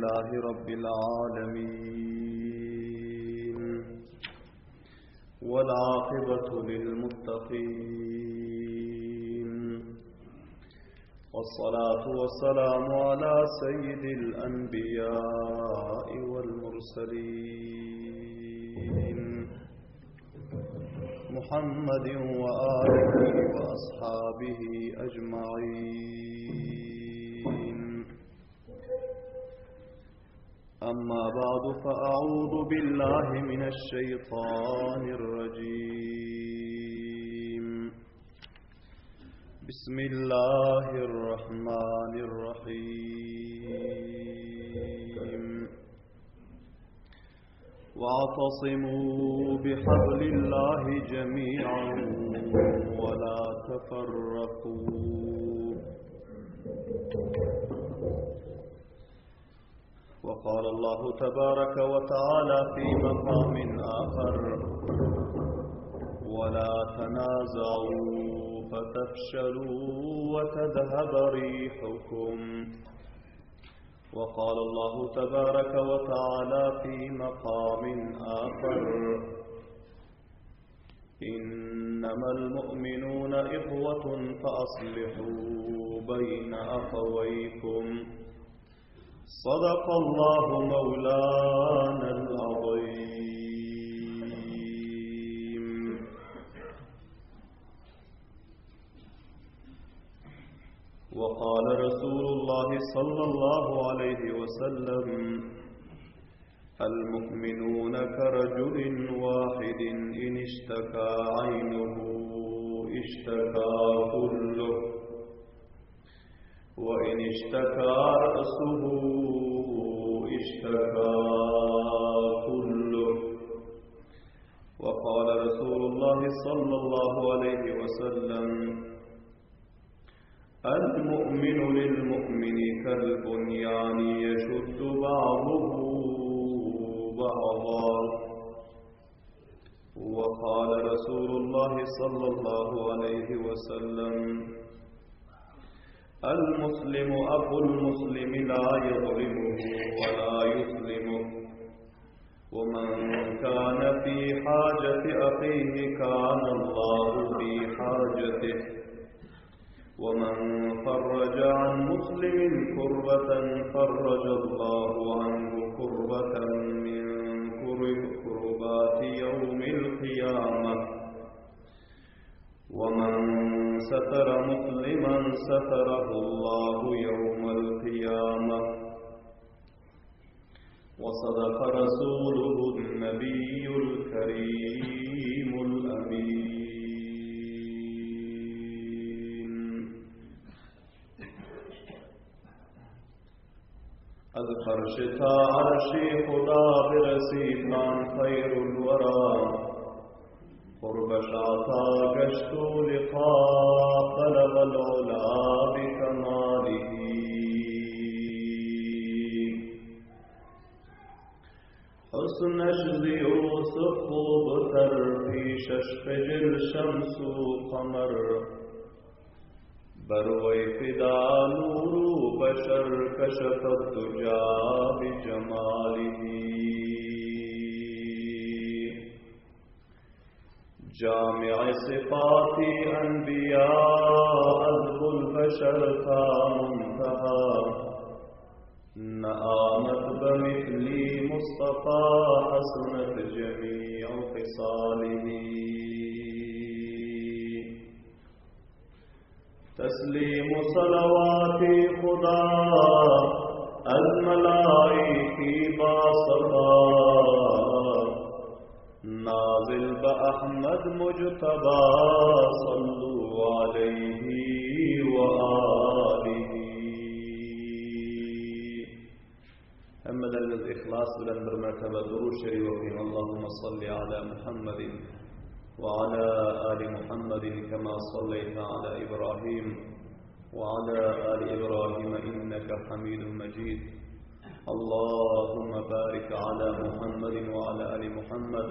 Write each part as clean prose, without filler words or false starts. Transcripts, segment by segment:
لله رب العالمين والعاقبة للمتقين والصلاة والسلام على سيد الأنبياء والمرسلين محمد وآله وأصحابه أجمعين أما بعد فأعوذ بالله من الشيطان الرجيم بسم الله الرحمن الرحيم واعتصموا بحبل الله جميعا ولا تفرقوا وقال الله تبارك وتعالى في مقام آخر ولا تنازعوا فتفشلوا وتذهب ريحكم وقال الله تبارك وتعالى في مقام آخر إنما المؤمنون إخوة فأصلحوا بين أخويكم صدق الله مولانا العظيم وقال رسول الله صلى الله عليه وسلم المؤمنون كرجل واحد إن اشتكى عينه اشتكى كله وإن اشتكى رأسه اشتكى كله وقال رسول الله صلى الله عليه وسلم المؤمن للمؤمن كالبنيان يشد بعضه بعضا وقال رسول الله صلى الله عليه وسلم المسلم أخو المسلم لا يظلمه ولا يسلمه ومن كان في حاجة أخيه كان الله في حاجته ومن فرج عن مسلم كربة فرج الله عنه كربة من كربات يوم القيامة ومن ستر مسلما ستره الله يوم القيامة وصدق رسوله النبي الكريم الأمين از فرش تا عرش خدا برسید آن خیر الورا قرب شعطا گشت لقا بلغ العلا بكماله حسنش ز یوسف خوبتر پیشش خجل شمس و قمر بروی فدا نور بشر کشف الدجا بجماله جامع صفات انبیاء عذب البشر تا منتهى آمد بمثل مصطفى حسنت جميع خصاله تسلیم صلوات خدا از ملائکی با صفا نازل بأحمد مجتبى صلوا عليه وآله Hemmelerimiz ihlas bilen bir mertebe durud şerif okuyun. Allahümme salli ala Muhammedin ve ala ali Muhammedin kema salleyte ala İbrahim ve ala ali İbrahim inneke hamidun mecid. Allahümme barik ala Muhammedin ve ala ali Muhammed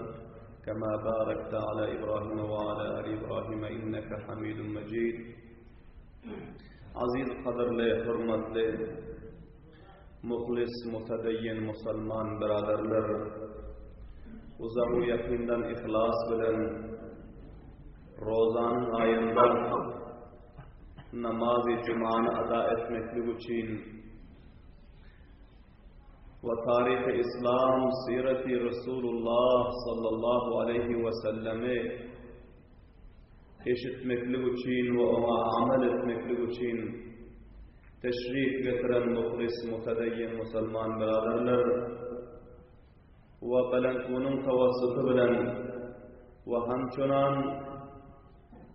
kema barekte ala İbrahim ve ala ali İbrahim inneke hamidun mecid. Aziz, gadyrly, hormatly. Muhlis, mutedeyyin musulman biraderler, uzak we ýakyndan ihlas bilen Rozanyň aýynda namazy jumany ada etmeklik üçin we taryhy islam sireti Resulullah sallallahu aleýhi we sellemi eşitmeklik üçin we oňa amal etmeklik üçin teşrif getiren muhlis, mutedeýin musulman biraderler we belentgunyň tawassuty bilen we hamçunan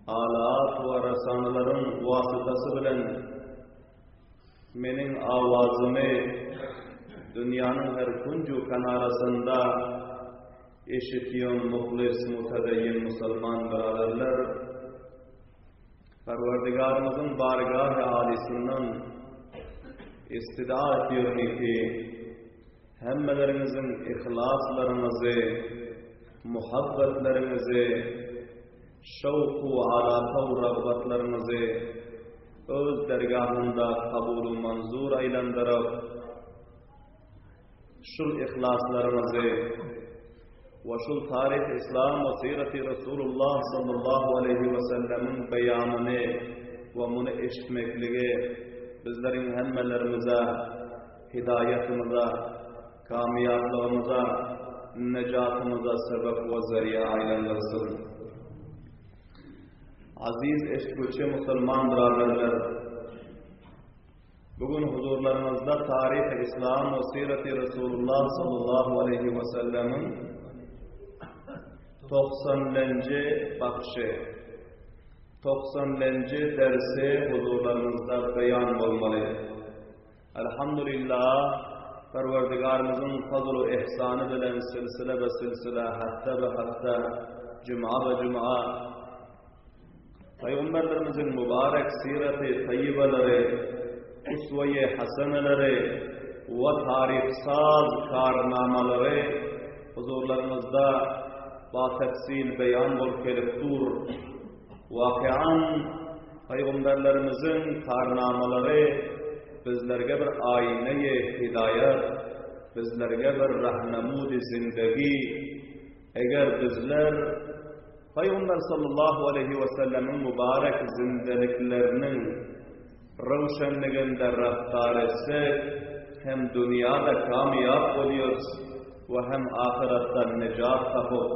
alat we rasanalaryň wasytasy bilen Meniň awazymy dünýäniň her künju-kenarasynda eşitýän muhlis, mutedeýin musulman biraderler, Perwerdigarymyzyň bargahy alysyndan istida etýärin ki, hemmeleriňiziň yhlaslaryňyzy, muhabbetleriňizi, şowku alaka-u ragbatlaryňyzy Öz dergahynda kabul-u manzur aýlandyryp, şul yhlaslaryňyzy we şul taryhy yslam we syraty Resulullah sallallahu aleýhi we sellemiň beýanyny we muny eşitmekligi bizleriň hemmelerimize hidaýatymyza, kamýaplygymyza, nejatymyza sebep we zeriýa aýlandyrsyn. Aziz eşitgüçi musulman biraderler! Bu gün huzurlaryňyzda taryhy islam we syreti Resulullah sallallahu aleýhi we sellemiň 90-lenji bakşy, 90-lenji dersi huzurlaryňyzda beýan bolmaly. Elhamdülillah, Perwerdigarymyzyň fazl-u ihsany bilen silsile be silsile, hepde be hepde, juma be juma Pygamberlerimiziň mübarek siraty taýýybalary, usweýi haseneleri we taryhsaz karnamalary huzurlaryňyzda batefsil beýan bolup gelip dur. Wakyýan Pygamberlerimiziň karnamalary bizlerge bir aýnaýy hidaýat, bizlerge bir rahnamudy zindegi, eger bizler Pygamber sallallahu aleýhi we sellemiň mübarek zindelikleriniň röwşenliginde raftar etsek, hem dünýäde kamýap bolýarys we hem ahyratda nejat tapyp,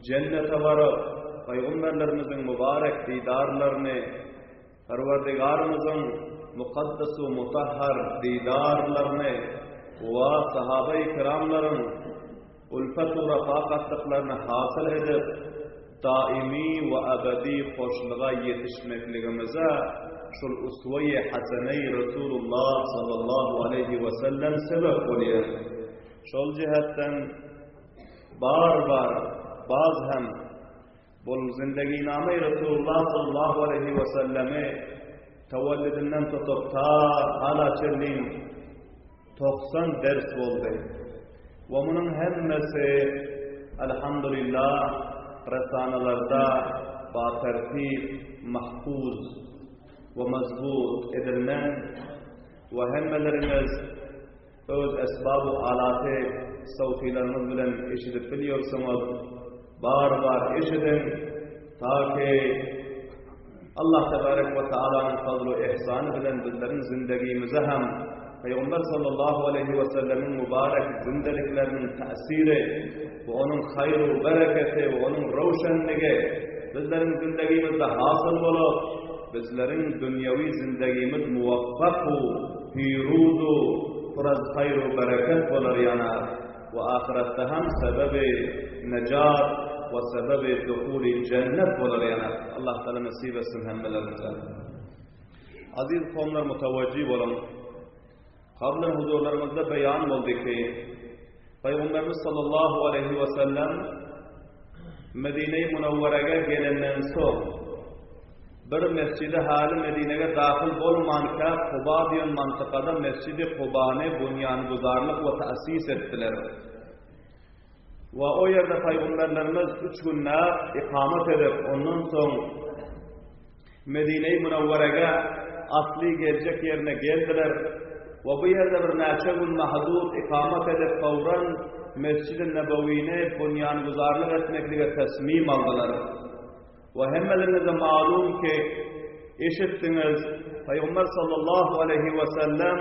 jennete baryp, pygamberlerimiziň mübarek didarlaryny, Perwerdigarymyzyň mukaddes-u mutahhar didarlaryny we sahabaýy kiramlaryň ulfet-u rafakatlyklaryny hasyl edip, daimi we ebedi hoşluga ýetişmekligimize şul usweýi haseneýi Resulullah sallallahu aleýhi we sellem sebep bolýar. Şol jihetden bar-bar, baz hem bul zindeginame-i Resulullah sallallahu aleýhi we sellemi tewellidinden tutup ta hala çenli 90 ders boldy. We munuň hemmesi Elhamdülillah resanalarda batertip mahfuz we mazbut edilmen we hemmeleriňiz öz esbab-u alaty sawtylaryňyz bilen eşidip bilýorsuňyz, bar-bar eşidiň, ta ki Allah tebarek we taalanyň fazlu ihsany bilen bizleriň zindegimize hem Pygamber sallallahu aleýhi we sellemiň mübarek zindelikleriniň täsiri we onuň haýru bereketi we onuň röwşenligi bizleriň zindegimizde hasyl bolup, bizleriň dünýewi zindegimiz muwaffak u piruz u pur az haýru bereket bolar ýana we ahyretde hem sebebi nejat we sebebi duhuli jennet bolar ýana. Allah Taala nesip etsin hemmelerimize. Aziz kowumlar mutawajjih boluň. Kablan huzurlaryňyzda beýan boldy ki, Pygamberimiz sallallahu aleýhi we sellem Medine-i Munawwaraga gelenden soň bir mesjide haly Medinege dahyl bolmanka Kuba diýen mantykada Mesjidi Kubany bunýanguzarlyk we tasis etdiler. We o ýerde pygamberlerimiz üç günläp ikamet edip, ondan soň Medine-i Munawwaraga asly geljek ýerine geldiler. We bu ýerde birnäçe gün mahdud ikamat edip fawran Mesjid-i Nebewini bunýanguzarlyk etmeklige tesmim aldylar. We hemmeleriňize malum ki, eşitdiňiz, Pygamber sallallahu aleýhi we sellem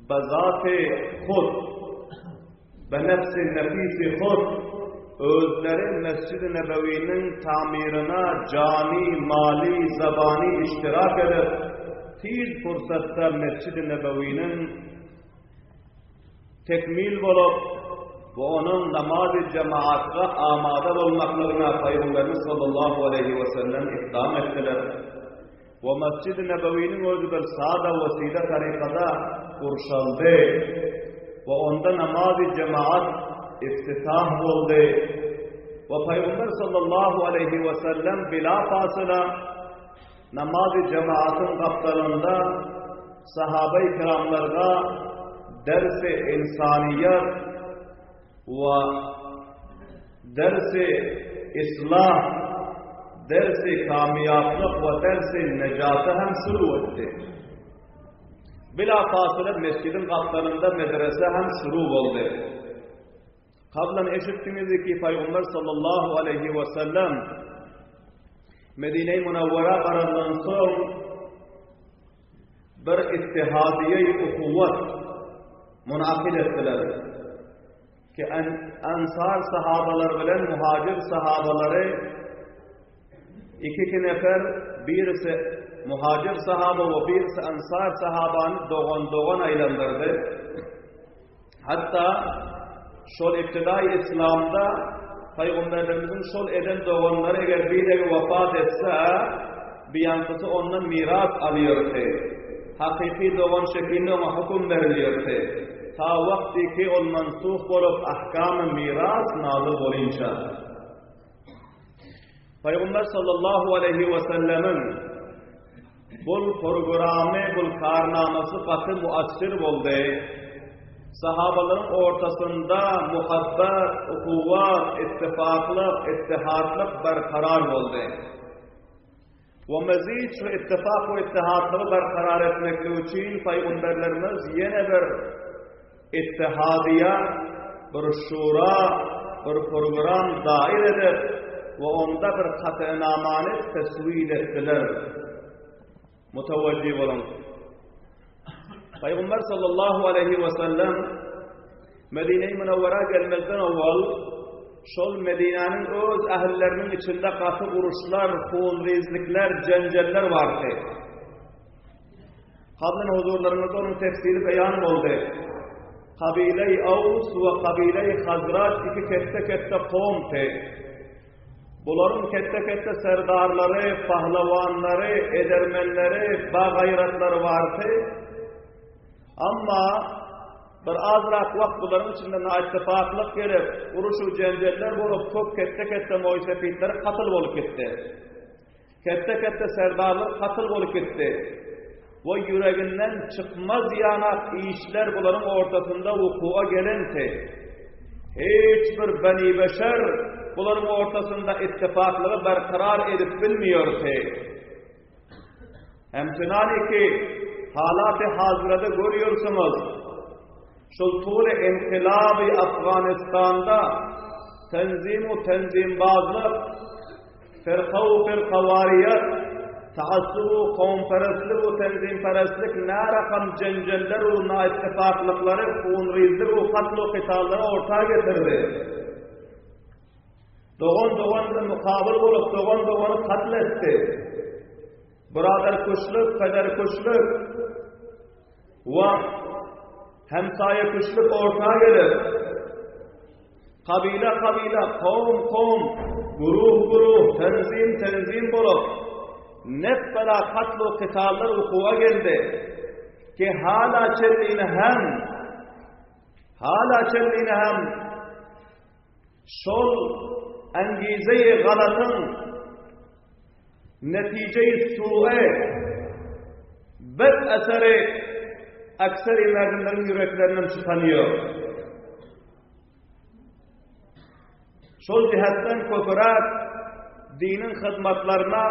Be-zaty hud, be-nefsi nefisi hud, özleri Mesjid-i Nebewiniň tamyryna jany, maly, zabany iştirak edip, tiz pursatda Mesjid-i Nebewiniň tekmil bolup we onuň namazy jemaatga amada bolmaklygyna Pygamberimiz sallallahu aleýhi wesellem ikdam etdiler. We Mesjid-i Nebewiniň özi bir sada we side tarykada gurşaldy we onda namazy jemaat iftitah boldy. We Pygamber sallallahu aleýhi we sellem bila fasyla namazy jemaatyň gapdalynda sahaba-i kiramlarga ders-i ynsanyýet we Dersi islah, dersi kamýaplyk we dersi nejaty hem şuru etdi. Bila fasyla mesjidiň gapdalynda medrese hem şuru boldy. Kablan eşitdiňiz ki Pygamber sallallahu aleýhi we sellem Medine-i Munawwara barandan soň bir ittihadiýe-i uhuwwat munakyt etdiler. Ki Ensar sahabalary bilen Muhajir sahabalary ikiki nefer, birisi Muhajir sahaba we birisi Ensar sahabany dogan-dogan aýlandyrdy. Hatda şol ibtidaý Islamda Pygamberlerimiziň şol eden doganlary eger biregi wafat etse, biýankysy ondan miras alýardy. Hakyky dogan şeklinde oňa höküm berilýärdi. Ta wagty ki ol mansuh bolup ahkamy miras nazyl bolynça. Pygamber sallallahu aleýhi we sellemiň bul programy, bul karnamasy gaty muassir boldy. Sahabalaryň ortasynda muhabbat, uhuwat, ittifaklyk, ittihatlyk berkarar boldy. We mezit şu ittifak we ittihatlygy berkarar etmeklik üçin pygamberlerimiz ýene bir ittihadiýa, bir şura, bir program dair edip we onda bir katynamany teswid etdiler. Mutawajjih boluň. Pygamber sallallahu aleýhi we sellem Medine-i Münewwera gelmezden owal şol Medinäniň öz ählileriniň içinde gaty uruşlar, hunrizlikler, jenjeller bardy. Kablan huzurlaryňyzda onuň tefsiri beýan boldy. Kabile-i Aws we kabile-i Hazraç iki ketde-ketde kowumdy. Bularyň ketde-ketde serdarlary, pahlawanlary, edermenleri, bagaýratlary bardy. Amma bir azrak wagt bularyň içinde naittifaklyk gelip, uruş-u-jenjeller bolup, köp ketde-ketde moýsepitler katyl bolup gitdi. Ketde-ketde serdarlar katyl bolup gitdi. We ýüreginden çykmaz ýanak işler bularyň ortasynda wukuwa gelenti. Hiç bir beni-beşer bularyň ortasynda ittifaklygy berkarar edip bilmiýordy. Hemçenani ki, halaty hazyrada görýärsiňiz, şol tuly inkylaby Afganystanda tenzim-u tenzimbazlyk, firka-u firkawariýet, taassub-u kowumperestlik-u tenzimperestlik närakam jenjeller-u naittifaklyklary, hunrizlik-u katl-u kitallary orta getirdi. Dogan dogan bilen mukabyl bolup, dogan dogany katl etdi. Byradarkuşluk, pederkuşluk we hemsaýakuşluk orta gelip, kabila-kabila, kowum-kowum, guruh-guruh, tenzim-tenzim bolup, nep bela katl-u kitallar wukuwa geldi. Ki hala çenline hem, hala çenline hem Şol engizeýi galatyň netijeýi su'e bet eseri akseri merdimleriň ýüreklerinden çykan ýok. Şol jihetden köpüräk diniň hyzmatlaryna,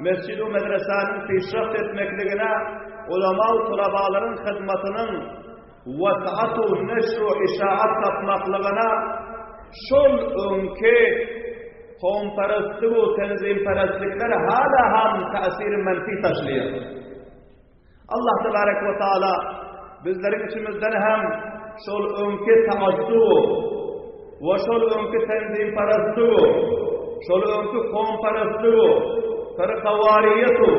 mesjid-u medresäniň pişraft etmekligine. ulama-u-tulabalaryň hyzmatynyň wesat-u neşr-u işaat tapmaklygyna şol öňki kowumperestlik-u tenzimperestlikler hala ham täsiri menfi taşlaýar. Allah tebarek we taala bizleriň içimizden hem şol öňki taassubu we şol öňki tenzimperestligu, şol öňki kowumperestligu, firkawariýetu,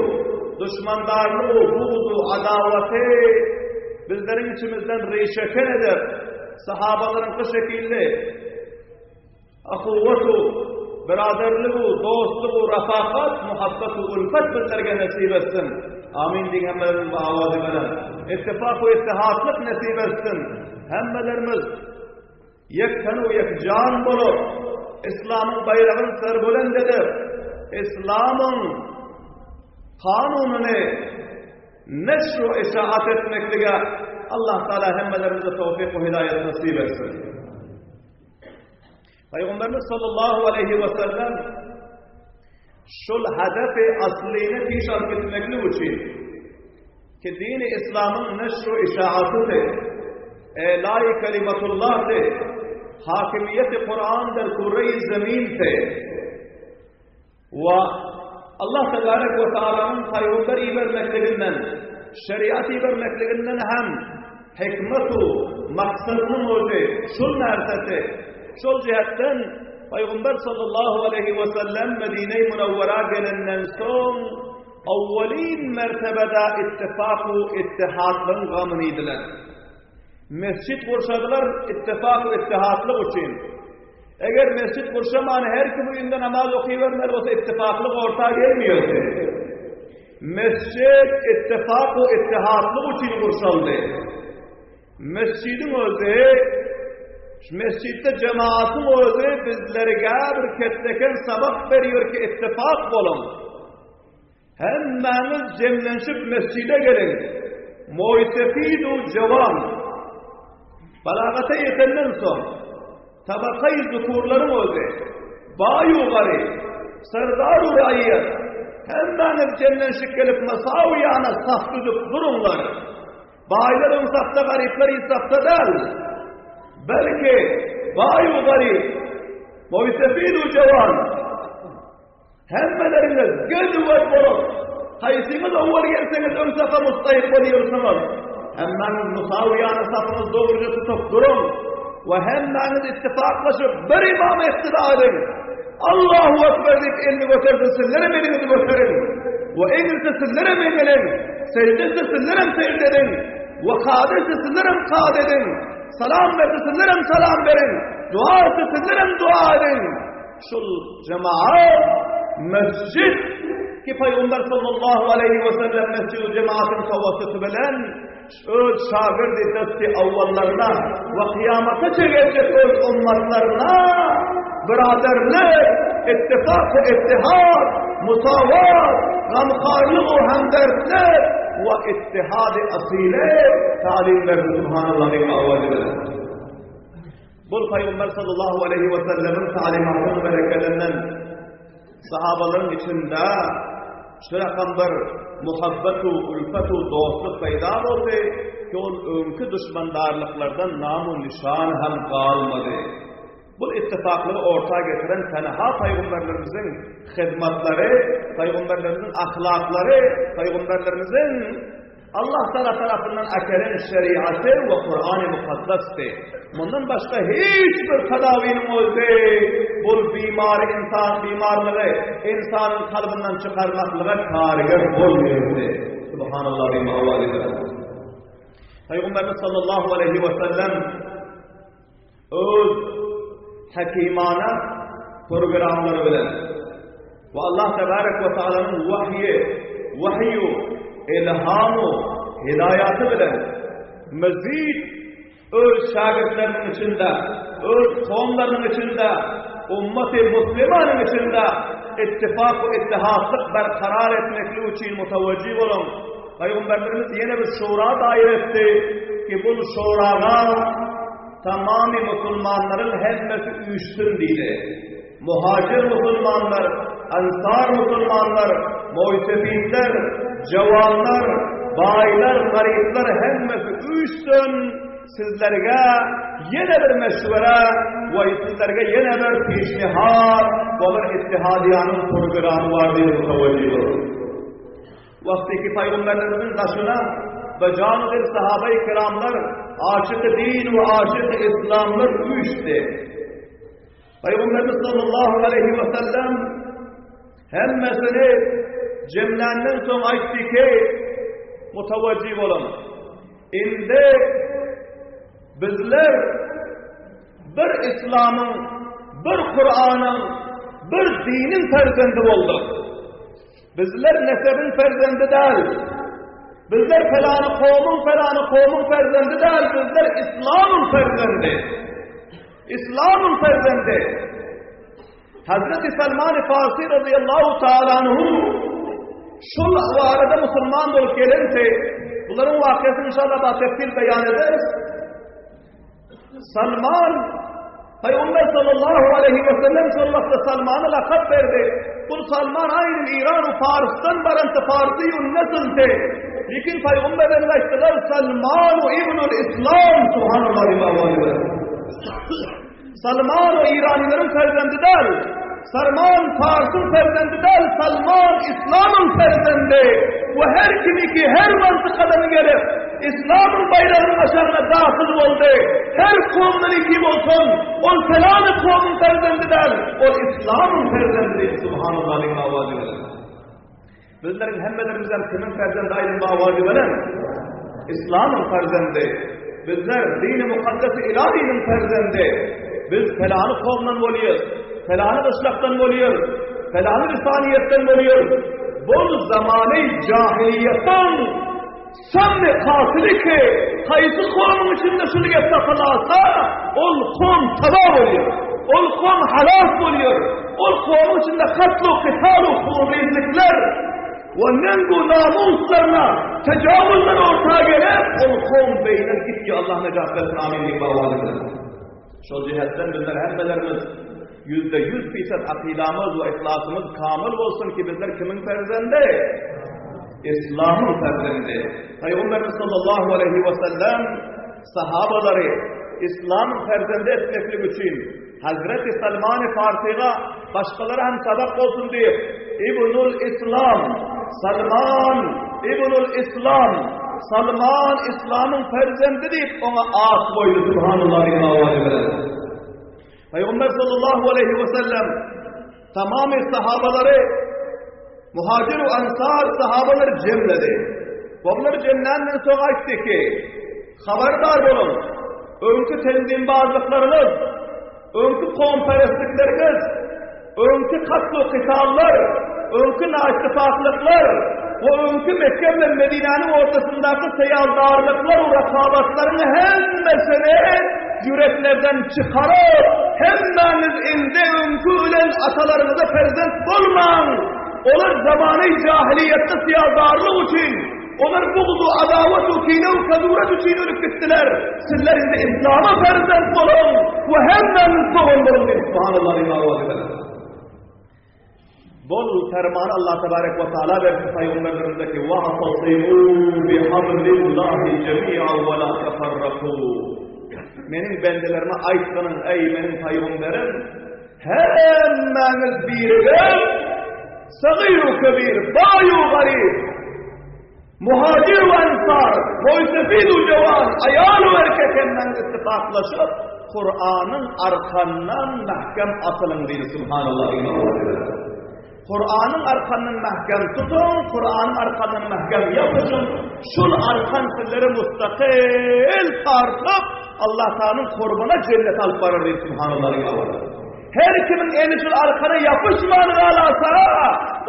duşmandarlygu, bugzu, adawaty bizleriň içimizden rişeken edip, sahabalaryňky şekilli Ahuwwatu, byradarlygu, dostlugu, rafakat, muhabbatu, ulfet bizlerge nesip etsin. Amin diýiň hemmelerimiz bu awazy bilen. Ittifak we ittihatlyk nesip etsin. Hemmelerimiz ýek ten we ýek jan bolup, Islamyň baýragyny serbülend edip, Islamyň kanunyny neşr we işaat etmeklige Allah Taala hemmelerimize towfik we hidaýet nesip etsin. Pygamberimiz sallallahu aleýhi we sellem şol hedefi aslyny piş alyp gitmeklik üçin ki dini İslamyň neşr we işaatydy, elai kelimetullahdy, hakimiýeti Kur'an der küre-i zemindi we Allah tebarek we taalanyň pygamber ibermekliginden, şeriat ibermekliginden hem hikmetu maksadynyň özi şul närsesi. Şol jihetden Pygamber sallallahu aleýhi we sellem Medine-i Münewwera gelenden soň awwalin mertebede ittifak we ittihatlygyň gamyny iýdiler. Mesjit gurşadylar ittifak we ittihatlyk üçin. Eger mesjit gurşaman her kim öýünde namaz okybermeli bolsa ittifaklyk orta gelmiýordy. Mesjit ittifak we ittihatlyk üçin gurşaldy. Mesjidiň özi mesjitde jemaatyň özi bizlerge bir ketleken sabak berýär ki ittifak boluň. Hemmäňiz jemlenşip mesjide geliň. Moýsefid-u jowan balagata ýetenden soň, tabakaýy zukurlaryň özi, baý-u garyp, serdar-u raýyýet, hemmäňiz jemlenşip gelip mesawy ýana saf düzüp duruňlar. Baýlar öň safda, garyplar yz safda däl. Belki, baý-u garyp, moýsefid-u jowan, Hemmeleriňiz göz-göz bolup, haýsyňyz owal gelseňiz öň sapa mustaýyk bolýarsyňyz. Hemmäňiz musawyýany sapyňyz dogruja tutup duruň we hemmäňiz ittifaklaşyp bir imama iktida ediň. Allahu Ekber diýip elini göterse sizlerem eliňizi göteriň we egilse sizlerem egiliň, sežde etse sizlerem sežde ediň we kada etse sizlerem kada ediň, salam berse sizlerem salam beriň, dua etse sizlerem dua ediň. Şul jemaat mesjid ki Peygamber sallallahu aleyhi ve sellem mescid cemaatin tavassutu bilen öz şagirdi desti awwallaryna we kıyamata çegeljek öz ummatlaryna biraderlik, ittifak we ittihad, musavat, gamharlyk we hemdertlik we ittihad-i asile talim berdi subhanallah diýip awaz bilen. Bul Pygamber sallallahu aleýhi we sellemiň talymatynyň berekedinden sahabalaryň içinde şu rakam bir muhabbetu, ülfetu, dostluk peýda boldy ki, ol öňki duşmandarlyklardan namu nişan hem galmady. Bul ittifaklygy orta getiren tenha pygamberlerimiziň hyzmatlary, pygamberlerimiziň ahlaklary, pygamberlerimiziň Allah Taala tarapyndan äkelen şeriaty we Kurany Mukaddesdi. Mundan başga hiç bir tedawiniň özi bul bimary insan bimarlygy insanyň kalbyndan çykarmaklyga karyger bolmaýardy. Subhanallah diýip owaz eder. Pygamberimiz sallallahu aleyhi we sellem öz hakimana programlary bilen we Allah tebarek we taalanyň wahýi, wahýu, ilhamu, hidaýaty bilen mezid öz şägirtleriniň içinde, öz kowumlarynyň içinde, ummaty muslimanyň içinde ittifak we ittihatlyk berkarar etmeklik üçin mutawajjih bolan Pygamberlerimiz ýene bir şura daýyr etdi ki, bu şuraga Tamamy musulmanlaryň hemmesi üýşsün diýdi. Muhajir musulmanlar, ensar musulmanlar, moýsefitler, jawanlar. Baýlar, garyplar hemmesi üýşsün, sizlerge ýene bir meşwere we sizlerge ýene bir pişnihat we bir ittihadiýanyň programy bar diýdi mutawajjih boluň. Wagty ki pygamberlerimiziň daşyna we jany-dil sahabeýi kiramlar, aşyky din we aşyky islamlar üýşdi. Pygamberimiz sallallahu aleýhi we sellem hemmesini jemländen soň aýtdy ki, mutawajjih boluň. Indi bizler bir islamyň, bir Kuranyň, bir diniň perzendi bolduk. Bizler nesebiň perzendi däl. Bizler pelany kowmuň pelany kowmuň perzendi däl, bizler islamyň perzendi. Islamyň perzendi. Hazreti Salman Farsi radıyallahu taala anhu şol arada musulman bolup gelende, bularyň wakyasy inşallah ba tefsil beýan ederiz. Salman Peygamber sallallahu aleyhi ve sellem şol wagtda Salmana lakap berdi. Bu Salman aýny İran we Farsdan baran Farsi nesildi. Lekin Peygamberden aýtdylar Salman ibnul İslam subhanallah ve Salman o İranlylaryň perzendi däl. Salman Farsyň perzendi däl, Salman İslamyň perzendi. We her kimi ki her mantykadan gelip İslamyň baýragynyň aşagyna dahyl boldy. Her kowumdan iki bolsun, ol pelany kowumyň perzendi däl, ol İslamyň perzendi. Subhanallah diýip awaz berdi. Bizleriň hemmelerimizem kimiň perzendi aýdyň bawazy bilen? Islamyň perzendi. Bizler dini mukaddes ilahynyň perzendi. Biz pelany kowumdan bolýarys. Pelany gyşlakdan bolýarys. Pelany lisaniýetden bolýarys. Bu zamany jahiliýetden sammy katyly ki, haýsy kowumyň içinde şuny gep tapylasa, ol kowum taba bolýar. Ol kowum halak bolýar. Ol kowumyň içinde katlu, kitalu, hunrizlikler we nengu namuslaryna tejawuzlar orta gelip, ol kowum beýnen gitýär. Allah nejat bersin. Amin diýip dowam edelim. Şol jihetden bizler hemmelerimiz 100% fisat akydamyz we ihlasymyz kamil bolsun ki bizler kimiň perzendi? İslamyň perzendi. Peygamberimiz sallallahu aleyhi ve sellem sahabalary İslamyň perzendi etmeklik üçin Hazreti Salman-ı Farsiga başgalara hem sabak bolsun diýip İbnul İslam Salman İbnul İslam Salman İslamyň perzendi diýip oňa at goýdy subhanallah diýen owazy bilen. Peygamber sallallahu aleyhi ve sellem tamamy sahabalary muhacir we ansar sahabalary jemledi. Onları jemländen soň aýtdy ki, habardar boluň, öňki tenzimbazlyklaryňyz, öňki kowumperestlikleriňiz, öňki katl-u kitallar, öňki naittifaklyklar we öňki Mekke bilen Medinäniň ortasyndaky seýaldarlyklar we rakabatlaryň hemmesini ýüreklerden çykaryp, hemmäňiz indi öňki ölen atalaryňyza perzent bolmaň! Olar zamany jahiliýetde syýadarlyk üçin, olar bugz-u adawat u kine u kaduret üçin ölüp gitdiler. Sizler indi islama perzent boluň we hemmäňiz dogan boluň diýip, subhanallah diýip owaz ederler. Bol fermany Allah tebarek we taala berdi pygamberlerimize ki wa'tasimu bihablillahi jemi'an we la teferraku. Meniň bendelerime aýtgynyň eý meniň pygamberim Hemmäňiz birigip, sagyr-u kebir, baý-u garyp, muhajir-u ensar, moýsefid-u jowan, aýal-u erkek hemmäňiz ittifaklaşyp, Kuranyň arkandan mähkem asylyň diýdi, subhanallah diýen owazy bilen. Kuranyň arkandan mähkem tutuň, Kuranyň arkandan mähkem ýapyşyň, şul arkan sizleri mustakyl tartyp, Allah Taalanyň kurbuna jennete alyp barar diýip subhanallah diýip awardy. Her kimiň eli şul arkana ýapyşman galasa,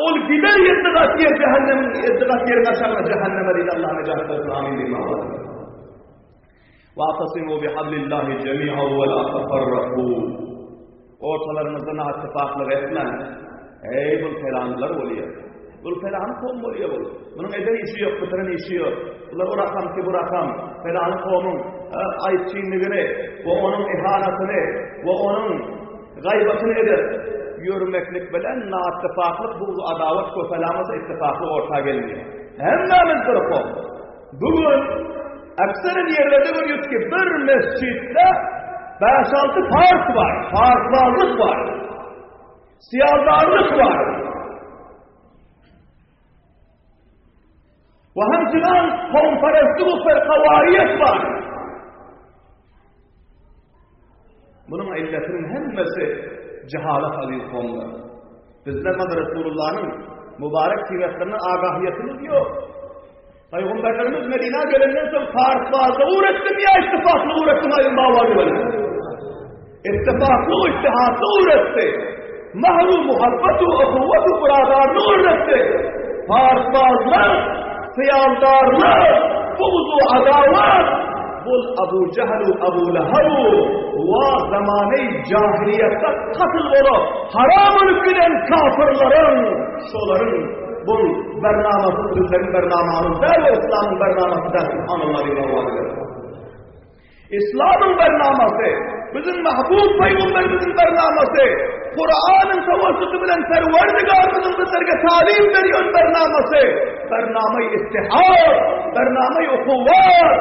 ol gider ýedi gat ýer cehennemiň ýedi gat ýeriň aşagyna cehenneme diýdi Allah nejat bersin amin diýip awardy. Wa'tasimu bihablillahi jemi'an we la tafarraku. Ortalaryňyzda naittifaklyk etmäň. Eý, bul pelanlar bolýar. Bul pelany kowum bolýar bul. Munuň eden işi ýok, bitiren işi ýok. Bular o rakam ki bu rakam. Pelany kowumyň aýypçynlygyny we onuň ihanatyny we onuň gaýbatyny edip ýörmeklik bilen naittifaklyk, bugz-adawat köpelamasa ittifaklyk orta gelmeýär. Hemmämiz bir kowm. Bu gün akseren ýerlerde görýäs ki bir mesjitde 5-6 park bar, parklarlyk bar. Syýazdarlyk bar. We hemçinan kowmperestlik we firkawariýet bar. Munuň illetiniň hemmesi jehalet aziz kowumlar. Bizler mana Resulullah'yň mübarek siratlaryna agahiýetimiz ýok. Peygamberlerimiz Medina gelenden soň partbazlyk öwretdimi ýa ittifaklyk öwretdimi aýdyň babaly bilen. Ittifaklyk, ittihatlyk öwretdi. Mahru muhabbatu, uhuwwatu, biradarlyk öwretdi. Partbazlyk, syýaldarlyk, buğzu, adawat, bul Abu Jahlu, Abu Lahabu wa zamany jahiliýetde katl bolup, haram bolup giden kafirleriň, şolaryň bul bernamasy bizleriň bernamamyz däl we Islamyň bernamasy däl, subhanallah diýip Islamyň bernamasy, biziň mahbub pygamberimiziň bernamasy, Kuranyň tawassuty bilen Perwerdigarymyzyň bizlerge talim berýän bernamasy, bernama-i ittihad, bernama-i uhuwwat,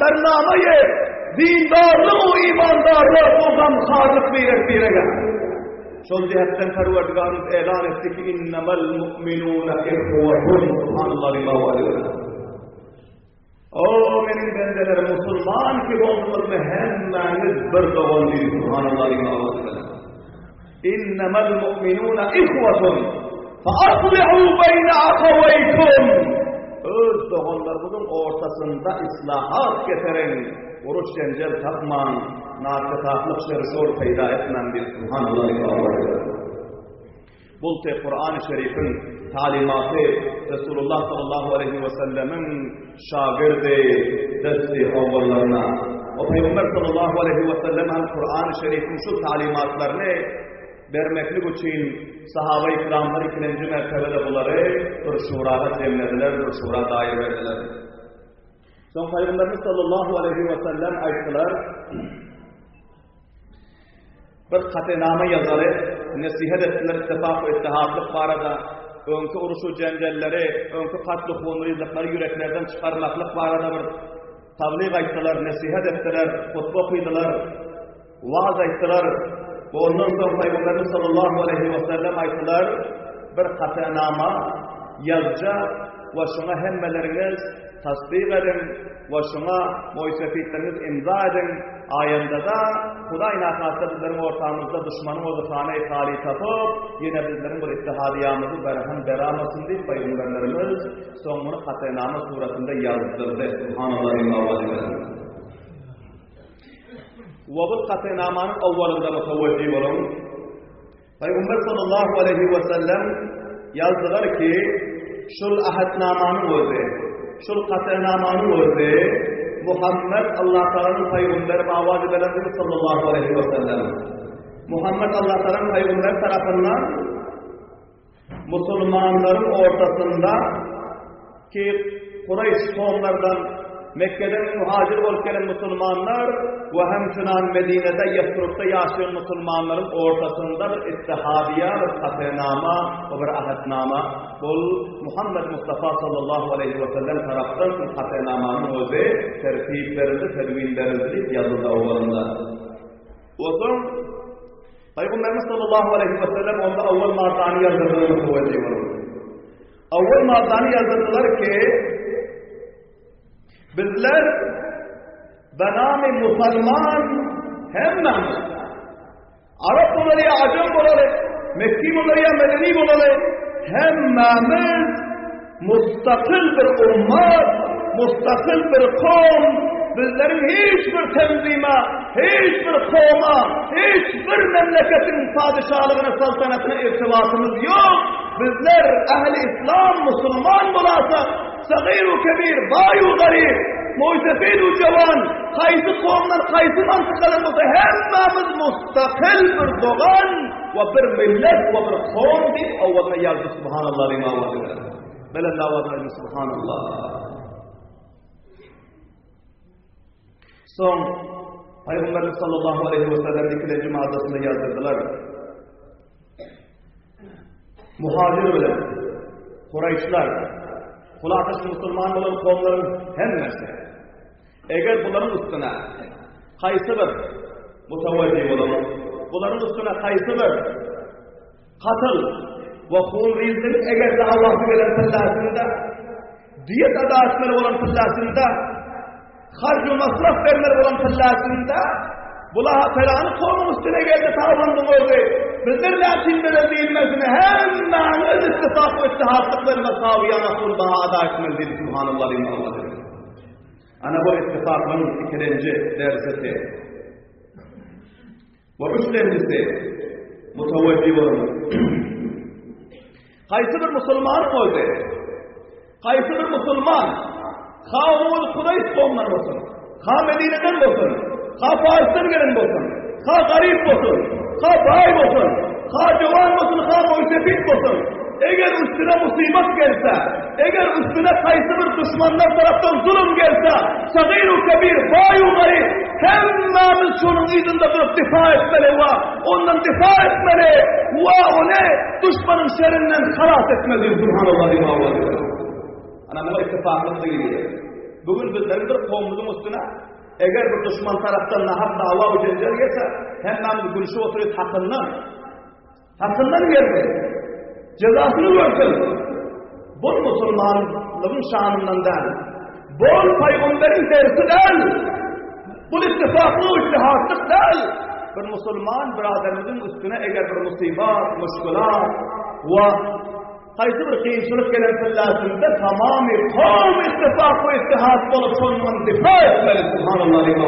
bernama-i dindarlyk we imandarlyk we gamharlyk birek-birege. Şol jihetden Perwerdigarymyz elan etdi ki, Innemel mu'minuna ihwetun, subhanallah diýip O meniň bendelerim musulman ki bolduňyzmy hemmäňiz bir dogan diýdi subhanallah diýip owazy bilen. Innemel mu'minuna ihwetun fa aslihu beýne ahaweýkum. Öz doganlaryňyzyň ortasynda islahat getiriň, uruş jenjel tapmaň, nakysatlyk şer-şor peýda etmäň diýdi subhanallah diýip owazy bilen. Bulty Kurany Şerifiň talimaty Resulullah sallallahu aleýhi we sellemiň şagirdi desti owwallaryna. O Pygamber sallallahu aleýhi we sellem hem Kurany Şerifiň şu talimatlaryny bermeklik üçin sahaba-i kiramlar ikilenji mertebede bulary bir şuraga jemlediler, bir şura daýyr berdiler. Soň Pygamberimiz sallallahu aleýhi we sellem aýtdylar, Bir katenama ýazaly, nesihat etdiler ittifak we ittihatlyk barada, öňki uruşu-jenjelleri, öňki katl-u-hunryzlyklary ýüreklerden çykarmaklyk barada bir tablyg aýtdylar, nesihat etdiler, hutba okydylar, waaz aýtdylar. We ondan soň Pygamberimiz sallallahu aleýhi we sellem aýtdylar, bir katenama ýazjak we şoňa hemmeleriňiz tassyk ediň we şoňa moýsefidleriňiz imza ediň, aýandada Hudaý nahasta bizleriň ortamyzda duşmanyň özi hanaý haly tapyp, ýene bizleriň bir ittihadyýamyzy berhem beramasyn diýip pygamberlerimiz soň muny katenama suratynda ýazdyrdy. Subhanallah diýip owaz bilen. We bu katenamanyň owalynda mutawajjih boluň. Pygamber sallallahu aleýhi we sellem ýazdylar ki, şul ahdnamanyň özi, şul katenamanyň özi Muhammet Allah Taalanyň pygamberi awazy belendigi sallallahu aleýhi we sellem. Muhammet Allah Taalanyň pygamberi tarapyndan Musulmanlaryň ortasynda ki Kureýş kowumlardan Mekgeden muhajir bolup gelen musulmanlar we hemçinan Medinede Ýesrubda ýaşaýan musulmanlaryň ortasynda bir ittihadiýa, bir katenama we bir ahdnama bol Muhammed Mustafa sallallahu aleýhi we sellem tarapdan şu katenamanyň özi tertip berildi, tedwin berildi diýip ýazyldy owalynda. Onsoň Pygamberimiz sallallahu aleýhi we sellem onda owal maddany ýazdyrdylar mütewejjih boluň. Owal maddany ýazdyrdylar ki, bizler benami musulman hemmämiz Arap bolaly ýa ajam bolaly, Mekki bolaly ýa Medeni bolaly, hemmämiz Mustakyl bir ummat, mustakyl bir kowum, bizleriň hiç bir tenzime, hiç bir kowuma, hiç bir memleketiň padyşalygyna, saltanatyna irtibatymyz ýok. Bizler ähli islam, musulman bolasak, sagyr-u kebir, baý-u garyp, moýsefid-u jawan, haýsy kowumdan, haýsy mantykadan bolsa hemmämiz mustakyl bir dogan we bir millet we bir kowum diýip owazyna ýazdy subhanallah diýip owazy bilen. Belent owazyna aýdyň subhanallah. Soň Pygamberimiz sallallahu aleyhi ve sellem ikilenji maddasynda ýazdyrdylar. Muhajir bilen Kuraýşlar. Hulasa şu musulman bolan kowumlaryň hemmesi eger bularyň üstüne haýsy bir mutawajji bolan, bularyň üstüne haýsy bir katyl we hunrizlik eger dawasy gelen pillasynda diýet ada etmeli bolan pillasynda Harj we masraf bermeli bolan pillasynda bula pelany kowmuň üstüne geldi tawandyň özi. Bizler näçin bereli diýilmesine hemmäňiz ittifak we ittihatlyk bilen mesawyýana hun baha ada etmeli diýdi subhanallah diýdi Allah diýdi. Ana bu ittifaklygyň ikilenji dersisi. We üçlenjisi mutawajji boluň. Haýsy bir musulmanyň özi, haýsy bir musulman, ha ol Kureýş kowmundan bolsun, ha Medineden bolsun, ha Farsdan gelen bolsun, ha garyp bolsun, ha baý bolsun, ha jowan bolsun, ha moýsepit bolsun, eger üstüne musybat gelse, eger üstüne haýsy bir duşmanlar tarapdan zulum gelse, sagyr-u kebir, baý-u garyp, hemmämiz şonuň yzynda durup difa etmeli we ondan difa etmeli we ony duşmanyň şerinden halas etmeli diýip subhanallah diýip awaz berdi. Ana muňa ittifaklyk diýilýär. Bu gün bizleriň bir kowumyzyň üstüne eger bir duşman tarapdan nahak dawa we jenjel gelse, hemmämiz gülşüp oturyp hakyndan hakyndan geldi. Jezasyny görsün. Bu musulmanlygyň şanyndan däl. Bol paýgamberiň dersi däl. Bu ittifakly ittihatlyk däl. Bir musulman biraderimiziň üstüne eger bir musibat, muşkulat we haýsy bir kynçylyk gelen pillasynda tamamy kowum ittifak we ittihat bolup şondan difa etmeli. Subhanallah diýip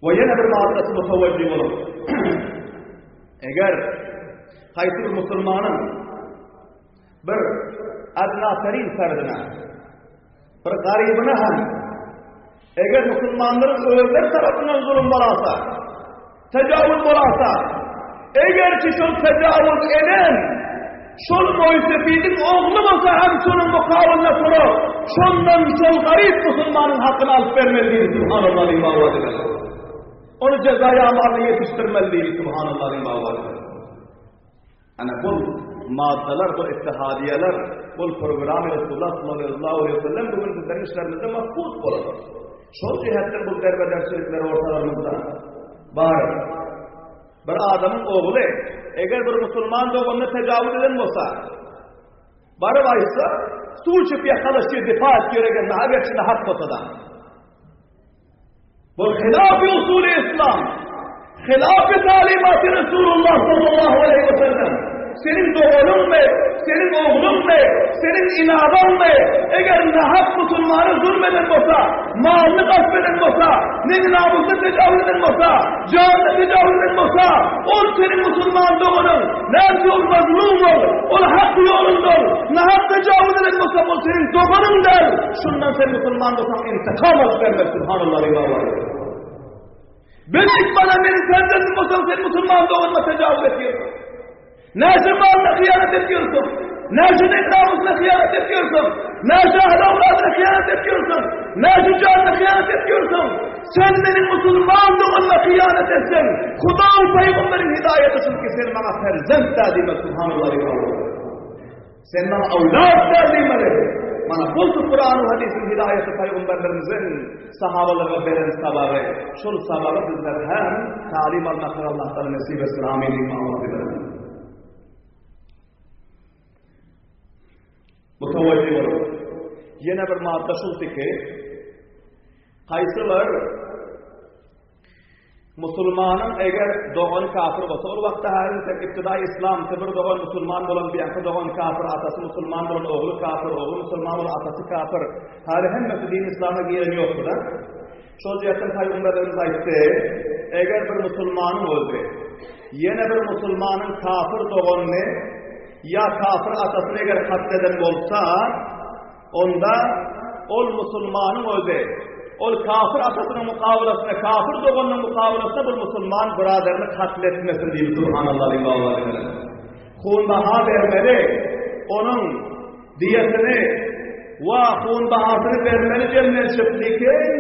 We ýene bir maddasy mutawajji bolup, eger haýsy bir musulmanyň bir adna terin ferdine, bir garybyna hem eger musulmanlaryň özleri tarapyndan zulum bolasa, tejawüz bolasa, eger ki şol tejawüz eden şol moýsefidiň ogly bolsa hem şonuň mukabylynda turup, şondan şol garyp musulmanyň hakyny alyp bermeli diýdi subhanallah diýip. Ony jezaýa amalyna ýetişdirmeli diýdi subhanallah diýip. Ana bu maddalar, bu ittihadiýeler, bu programy Resulullah sallallahu aleyhi ve sellem bugün bizlerin işlerimizde mahfuz bolar. Şol cihetden bu derbederçilikler ortalarymyzda bar. Bir adamyň ogly eger bir musulman doganyna tejawüz eden bolsa, baryp aýtsa, suw içip ýakalaşýar, difa etýär eken, agerçinde hak bolsa da. Bu hilaf-y usulü İslam, hilaf-ı talimat-ı Resulullah sallallahu aleyhi ve sellem. Senin doganyň my, seniň ogluň my, seniň inabaň my, eger nahak musulmana zulm eden bolsa, malyny gasp eden bolsa, neň namusyna tejawüz eden bolsa, janyna tejawüz eden bolsa, ol seniň musulman doganyň, näme ol mazlum ol, ol hak ýolunda ol, nahak tejawüz eden bolsa, ol seniň doganyň däl. Şundan sen musulman bolsaň intikam alyp bermeli, subhanallah diýip. Beýik bana meniň perzendim bolsaň sen musulman doganyma tejawüz etýärsiň. Näçe malyna hyýanat etýärsiň? Näçe namusyna hyýanat etýärsiň? Näçe ahli awladyna hyýanat etýärsiň? Näçe janyna hyýanat etýärsiň? Sen meniň musulman doganyma hyýanat etseň, Huda we pygamberiň hidaýaty şul ki sen maňa perzent däl diýmeli, subhanallah diýip. Sen maňa awlad däl diýmeli. Mana bu Kur'an we hadisin hidaýaty pygamberlerimiziň sahabalara beren sabagy. Şol sabagy bizler hem talim almaklygy Allah taala nesip etsin. Amin. Mutawajji bolup. Ýene bir madda şuldy ki, haýsylar Musulmanyň eger dogany kafir bolsa, ol wagtda häzir tek ibtidaý islam, bir dogan musulman bolan, beýanky dogan kafir, atasy musulman bolan, ogly kafir, ogly musulman bolan, atasy kafir. Häli hemmesi din islama giren ýokdy-da. Şol jähtden pygamberimiz aýtdy, eger bir musulmanyň özi ýene bir musulmanyň kafir doganyny ýa kafir atasyny eger katl eden bolsa, Onda ol musulmanyň özi, ol kafir atasynyň mukabylasynda, kafir doganynyň mukabylasynda bir musulman byraderini katl etmesin diýip subhanallah diýip awaz berdi. Hunbaha bermeli, onuň diýetini we hunbahasyny bermeli jemlenşip lekin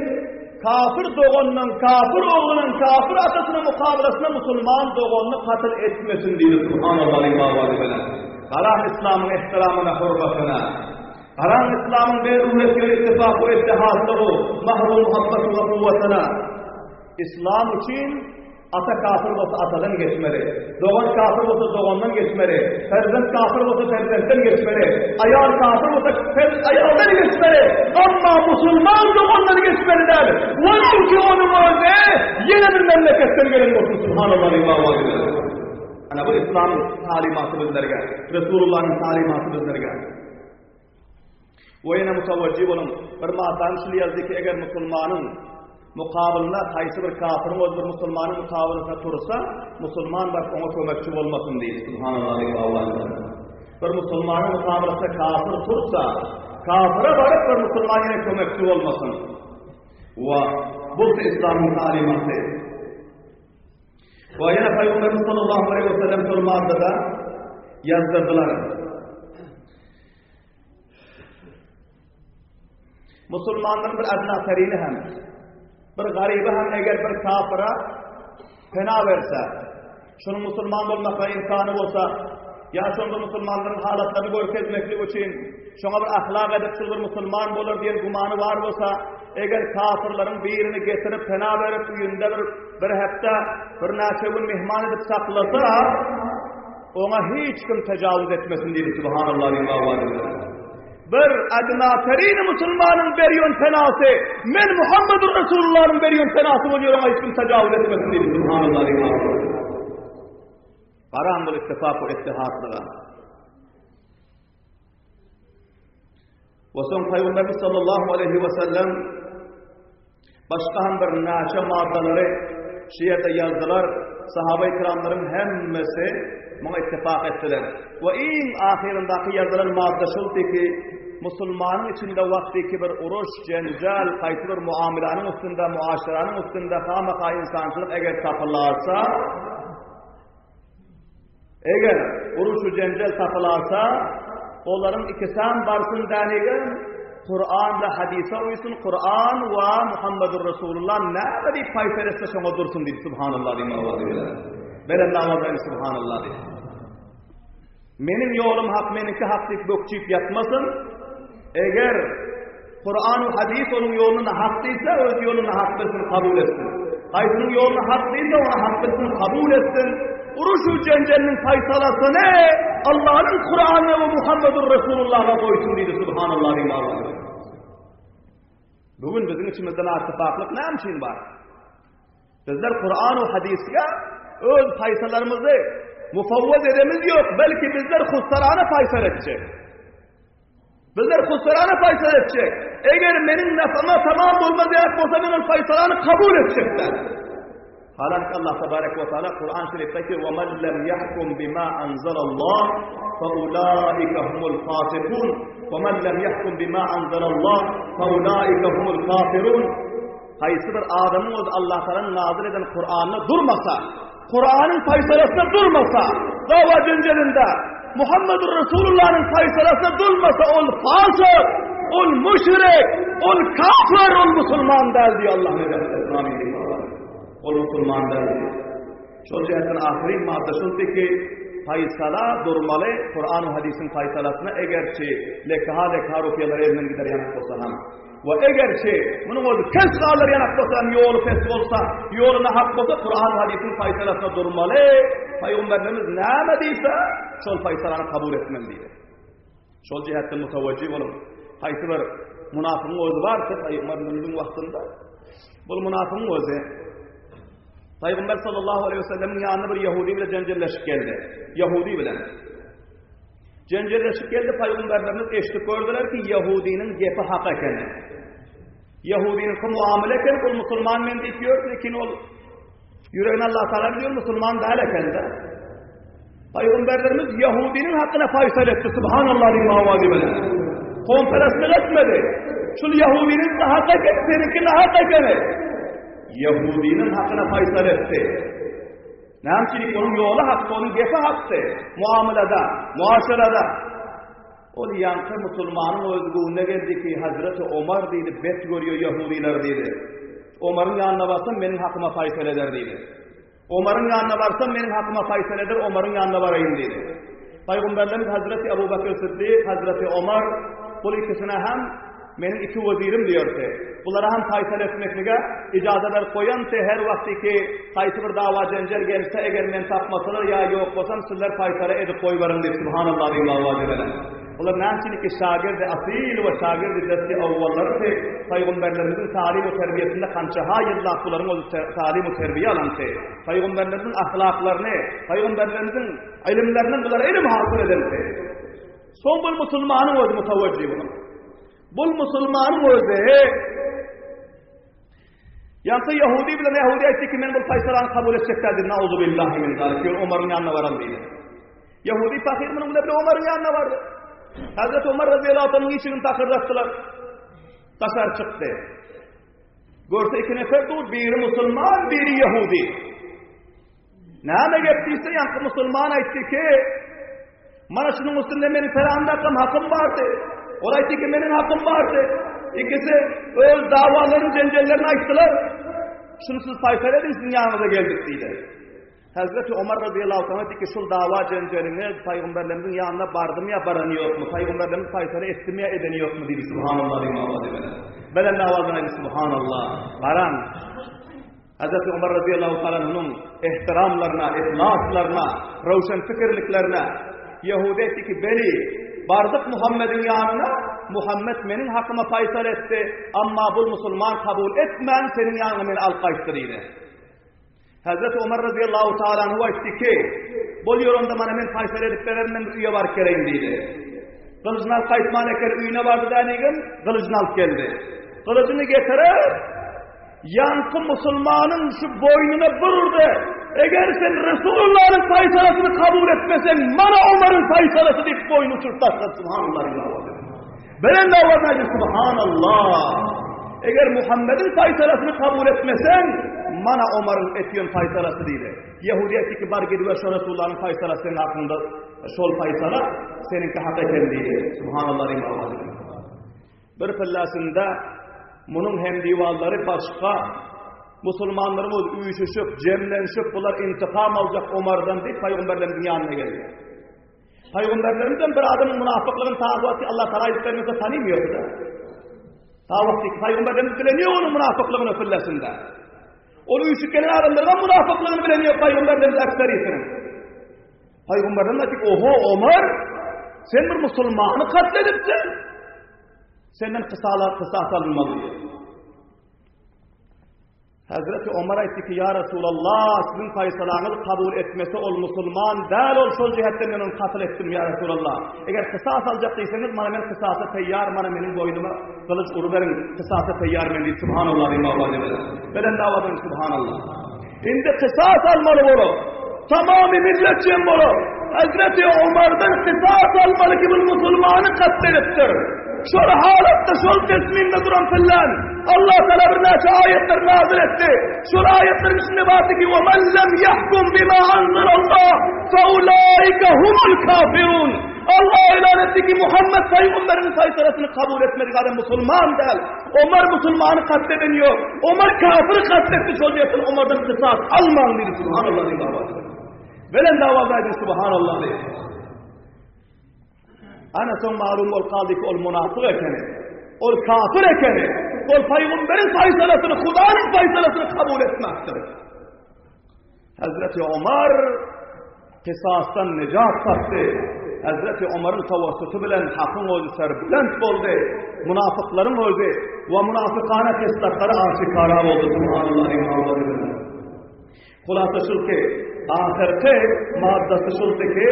kafir doganynyň, kafir oglunyň, kafir atasynyň mukabylasynda musulman doganyny katl etmesin diýip subhanallah diýip awaz berdi. Garaň Yslamyň ehtiramyna, hormatyna. Garaň Yslamyň berureti we ittifak we ittihatlygy, mahru muhabbaty we kuwwatyna. Yslam üçin ata kafir bolsa atadan geçmeli, dogan kafir bolsa dogandan geçmeli, perzent kafir bolsa perzentden geçmeli, aýal kafir bolsa aýaldan geçmeli, amma musulman dogandan geçmeli däl. Welew ki onuň özi ýene bir memleketden gelen bolsun, subhanallah diýip Ana bu Islamyň talimaty bizlerge, Resulullah'yň talimaty bizlerge. We ýene mutawajjih boluň, bir maddany şul ýazdy ki, eger musulmanyň mukabylynda haýsy bir kafiriň özi bir musulmanyň mukabylasynda tursa, musulman baryp oňa kömekçi bolmasyn diýdi. Subhanallah diýip Allah. Bir musulmanyň mukabylasynda kafir tursa, kafire baryp bir musulman ýene kömekçi bolmasyn. We bu Islamyň talimaty. We ýene Pygamberimiz sallallahu aleýhi we sellem şol maddada ýazdyrdylar. Musulmanlaryň bir adna terini hem, bir garyby hem eger bir kafira pena berse, şonuň musulman bolmakla imkany bolsa, ýa şonda musulmanlaryň halatlaryny görkezmeklik üçin şoňa bir ahlak edip şul bir musulman bolar diýen gumany bar bolsa, eger kafirleriň birini getirip pena berip öýünde bir bir hepde birnäçe gün mehman edip saklasa, Oňa hiç kim tejawuz etmesin diýdi Subhanallah diýip awaz edildi. Bir adna terini musulmanyň berýän penasy, men Muhammedur Resulullah'yň berýän penasy bolýar oňa hiç kim tejawuz etmesin diýdi Subhanallah diýip awaz edildi. Garan bul ittifak we ittihatlyga. We soň Pygamberimiz sallallahu aleyhi we sellem Başga hem bir näçe maddalary şu ýerde ýazdylar. Sahaba-i kiramlaryň hemmesi muňa ittifak etdiler. We iň ahyryndaky ýazylan madda şuldy ki, musulmanyň içinde wagtyky bir uruş, jenjal, haýsy bir muamelanyň üstünde, muaşeranyň üstünde hamaka insançylyk eger tapylarsa, Eger uruş-u-jenjel tapylarsa, olaryň ikisem barsyn dänigem, Kuran we hadysa uýsun, Kuran we Muhammedur Resulullah näme diýip paýsal etse şoňa dursun diýip subhanallah diýip owazy bilen. Belende owaz bilen subhanallah diýip. Meniň ýolum hak, meniňki hak diýip bökjüp ýatmasyn. Eger Kuran we hadys onuň ýoluny hak diýse, öz ýoluny hak bilsin, kabul etsin. Haýsynyň ýoluny hak diýse, ony hak bilsin, kabul etsin. Uruş-u jenjeliniň faýsalasyny Allah'yň Kur'anyna we Muhammedur Resulullah'a goýsun diýdi subhanallah diýip Allah. Bu gün biziň içimizde nattifaklyk näme üçin bar? Bizler Kur'an we hadysga öz faýsalarymyzy mufawwaz edemiz ýok, belki bizler husarana faýsal etjek. Bizler husrana faýsal etjek. Eger meniň nafama tamam bolmaz ýaly bolsa men ol faýsalany kabul etjek däl. Halanki Allah tebarek we taala Kur'an şerifde ki "Ve men lem yahkum bima anzalallah fa ulaika humul fasikun ve men lem yahkum bima anzalallah fa ulaika humul kafirun." Haýsy bir adamyň öz Allah Taalanyň nazil eden Kur'anyna durmasa, Kur'anyň faýsalasyna durmasa, dawa jenjelinde Muhammedur Resulullah'yň faýsalasyna durmasa ol fasyk, ol müşrik, ol kafir, ol musulman däl diýýär Allah Ol musulman däl diýýär. Şol jähtden ahyry madda şuldy ki, faýsala durmaly Kur'an we hadisin faýsalasyna egerçi lekaha lekaha rupiýalar elinden gider ýanak bolsa hem. We egerçi munuň özi pes galar ýanak bolsa hem ýoly pes bolsa, ýoly nahak bolsa Kur'an we hadisin faýsalasyna durmaly. Pygamberimiz näme diýse, şol faýsalany kabul etmeli diýdi. Şol jähtden mutawajjih boluň. Haýsy bir munafygyň özi barsa Pygamberimiziň wagtynda bul munafygyň özi Pygamber sallallahu aleyhi ve sellemiň ýanyna bir ýahudi bilen jenjelleşip geldi. Ýahudi bilen. Jenjelleşip geldi, Pygamberlerimiz eşidip gördüler ki, ýahudiniň gepi hak eken. Ýahudiniň muamele eken, ol musulman men diýip ýör, lekin ol Ýüregini Allah Taala bilýär, musulman däl eken-de. Pygamberlerimiz Ýahudiniň hakyna faýsal etdi, subhanallah diýip awazy bilen. Konferenslik etmedi. Şul Ýahudiniň hak eken, seniňki nahak ekeni. Ýahudiniň hakyna faýsal etdi. Näme üçin onuň ýoly hakdy, onuň gepi hakdy. Muamelada, muaşerada. Ol ýaňky musulmanyň öz göwnüne geldi ki, Hazreti Omar diýdi, bet görýär ýahudylar diýdi. Omaryň ýanyna barsam meniň hakyma faýsal eder diýdi. Omaryň ýanyna barsam meniň hakyma faýsal eder, Omaryň ýanyna baraýyn diýdi. Pygamberlerimiz Hazreti Abu Bakr Siddik, Hazreti Omar bul ikisine hem meniň iki wezirim diýerdi. Bulara hem faýsal etmeklige ijaza berip goýandy, her wagty ki haýsy bir dawa jenjel gelse, eger men tapmasalar ýa ýok bolsam, sizler faýsala edip goýberiň diýip, subhanallah diýip awaza beren. Bular näme üçin iki şagirdi asyl we şagirdi desti awwallardy, pygamberlerimiziň talim we terbiýesinde kançaha ýyllap bularyň özi talim we terbiýe alandy. Pygamberlerimiziň ahlaklaryny, pygamberlerimiziň Ylymlaryndan bular ylym hasyl edendi. Soň bul musulmanyň özi mutawajjih bolan. Bul musulmanyň özi Ýa-da Ýahudi bilen Ýahudi aýtdy ki, men bu faýsalany kabul etjek däl diýdi. Nauzu billahi min zalik. Ýör Omaryň ýanyna baran diýdi. Ýahudi pahyr munuň bilen Omaryň ýanyna bardy. Hazreti Omar radiyallahu anhuň işigini takyrdatdylar. Daşary çykdy. Görse iki nefer dur, biri musulman, biri Ýahudi. Näme gep diýse, ýaňky musulman aýtdy ki, mana şunuň üstünde meniň peramdakam hakym bardy. Ol aýtdy ki, meniň hakym bardy. Ikisi öz dawalaryny, jenjellerini aýtdylar. Şuny siz faýsal ediň, siziň ýanyňyza geldik diýdi. Hazreti Omar radiyallahu anh aýtdy ki, şul dawa jenjeliňiz paýgamberlerimiziň ýanyna bardymy ýa barany ýokmy? Paýgamberlerimiz faýsal etdimi ýa edeni ýokmy diýdi. Subhanallah diýip awaz edip. Belend awazdan aýtdy, Subhanallah. Baran. Hazreti Omar razyýallahu taala anhunyň ehtiramlaryna, yhlaslaryna, röwşen pikirliklerine Ýehudy aýtdy ki, Beli, bardyk Muhammediň ýanyna, Muhammet meniň hakyma faýsal etdi, amma bul musulman kabul etmän seniň ýanyňa meni alyp gaýtdy diýdi. Hazreti Omar razyýallahu taala anhu aýtdy ki, Bol ýör onda mana men faýsal edip bererin, men bir öýe baryp geleýin diýdi. Gylyjyny alyp gaýtman eken öýüne bardy dänigin, gylyjyny alyp geldi. Gylyjyny getirip, Ýaňky musulmanyň şu boýnuna bir urdy, Eger sen Resulullahyň faýsalasyny kabul etmeseň, mana Omaryň faýsalasy diýip boýnuny uçuryp taşlady. Subhanallah. Belend owazla aýdy, Subhanallah. Eger Muhammediň faýsalasyny kabul etmeseň, mana Omaryň etýän faýsalasy diýdi. Ýehudi aýtdy ki, bar gidiber şo Resulullahyň faýsalasy seniň hakyňda şol faýsala seniňki hak eken diýdi. Subhanallah. Bir pillasynda munuň hemdiwallary başga musulmanlaryň öz üýşüşip, jemlenişip, bular intikam aljak Omardan diýip pygamberlerimiziň ýanyna geldi. Pygamberlerimizden bir adamyň munafyklygyny ta wagty Allah Taala aýdyp bermese tanymýardy. Ta wagty pygamberlerimiz bilen ýok onuň munafyklygyny pillasynda. Ol üýşüp gelen adamlaryň munafyklygyny bilen ýok pygamberlerimiz aksarysiniň. Pygamberlerimiz aýtdy, "Oho, Omar, sen bir musulmany katl edipsiň. Senden kysala kysas alynmaly diýdi. Hazreti Omar aýtdy ki, "Ya Resulallah, siziň faýsalaňyzy kabul etmese ol musulman däl, ol şol jihetden men ony katl etdim, ya Resulallah. Eger kysas aljak diýseňiz, mana men kysasa taýýar, mana meniň boýnuma gylyç uruberiň, kysasa taýýar men diýip, subhanallah diýip awaz edip. Belend awadan subhanallah. Indi kysas almaly bolup, tamamy millet jem bolup, Hazreti Omardan kysas almaly ki bu musulmany katl edipdir. Şol halatda şol tesminde duran fillan Allah Teala birnäçe aýatlar nazil etdi. Şol aýatlaryň içinde bardy ki: "Ve men lem yahkum bima anzalallah fe ulaika humul kafirun." Allah ilan etdi ki Muhammed peygamberiň faýsalasyny kabul etmedik adam musulman däl. Omar musulmany katleden ýok. Omar kafiri katletdi şol ýerden Omardan kysas almaň diýdi subhanallah diýdi awaz. Belend awaz aýdy subhanallah diýdi. Ana soň malum bolup galdy ki ol munafyk ekeni. Ol kafir ekeni. Ol peygamberiň faýsalasyny, Hudanyň faýsalasyny kabul etmezdir. Hazreti Omar kisasdan nejat tapdy. Hazreti Omaryň tawassuty bilen hakyň özi serbülent boldy. Munafyklaryň özi we munafykana heslatlary aşikara boldy. Subhanallah. Hulasa şul ki, ahyrky maddasy şuldy ki,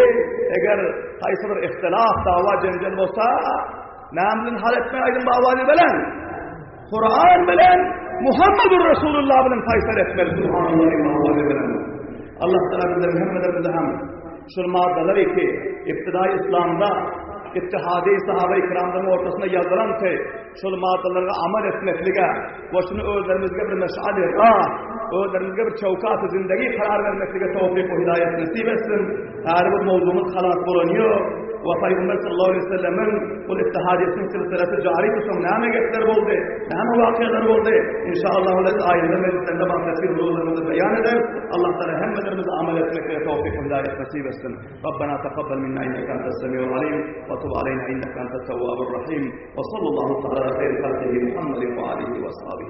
eger haýsy bir ihtilaf, dawa, jenjel bolsa, näme bilen hal etmeli aýdyň babaly bilen? Kur'an bilen Muhammedur Resulullah bilen faýsal etmeli. Subhanallah imanlar bilen. Allah Teala bizleriň hemmelerimize hem şul maddalary ki, ibtidai İslamda ittihadi sahabe-i kiramlaryň ortasynda ýazylan ki, şol maddalara amal etmeklige we şuny özlerimizge bir meşal-i rah, özlerimizge bir çawkat-y zindegi karar bermeklige towfik we hidaýet nesip etsin. Her bir mowzumyz halas bolan ýok. We Pygamber sallallahu aleýhi we sellemiň ol ittihadiýetiniň silsilesi jary soň näme gepler boldy, näme wakyýalar boldy? Inşaallah ol aýynda mejlislerinde bar tefsir huzurlarymyzda beýan eder. Allah Taala hemmelerimize amal etmeklige towfik we hidaýet nasip etsin. Rabbena takabbal minna inneke entes semiul alim we tub aleyna inneke entet tewwabur rahim. We sallallahu taala ala haýri halkihi Muhammedin we alihi we ashabihi.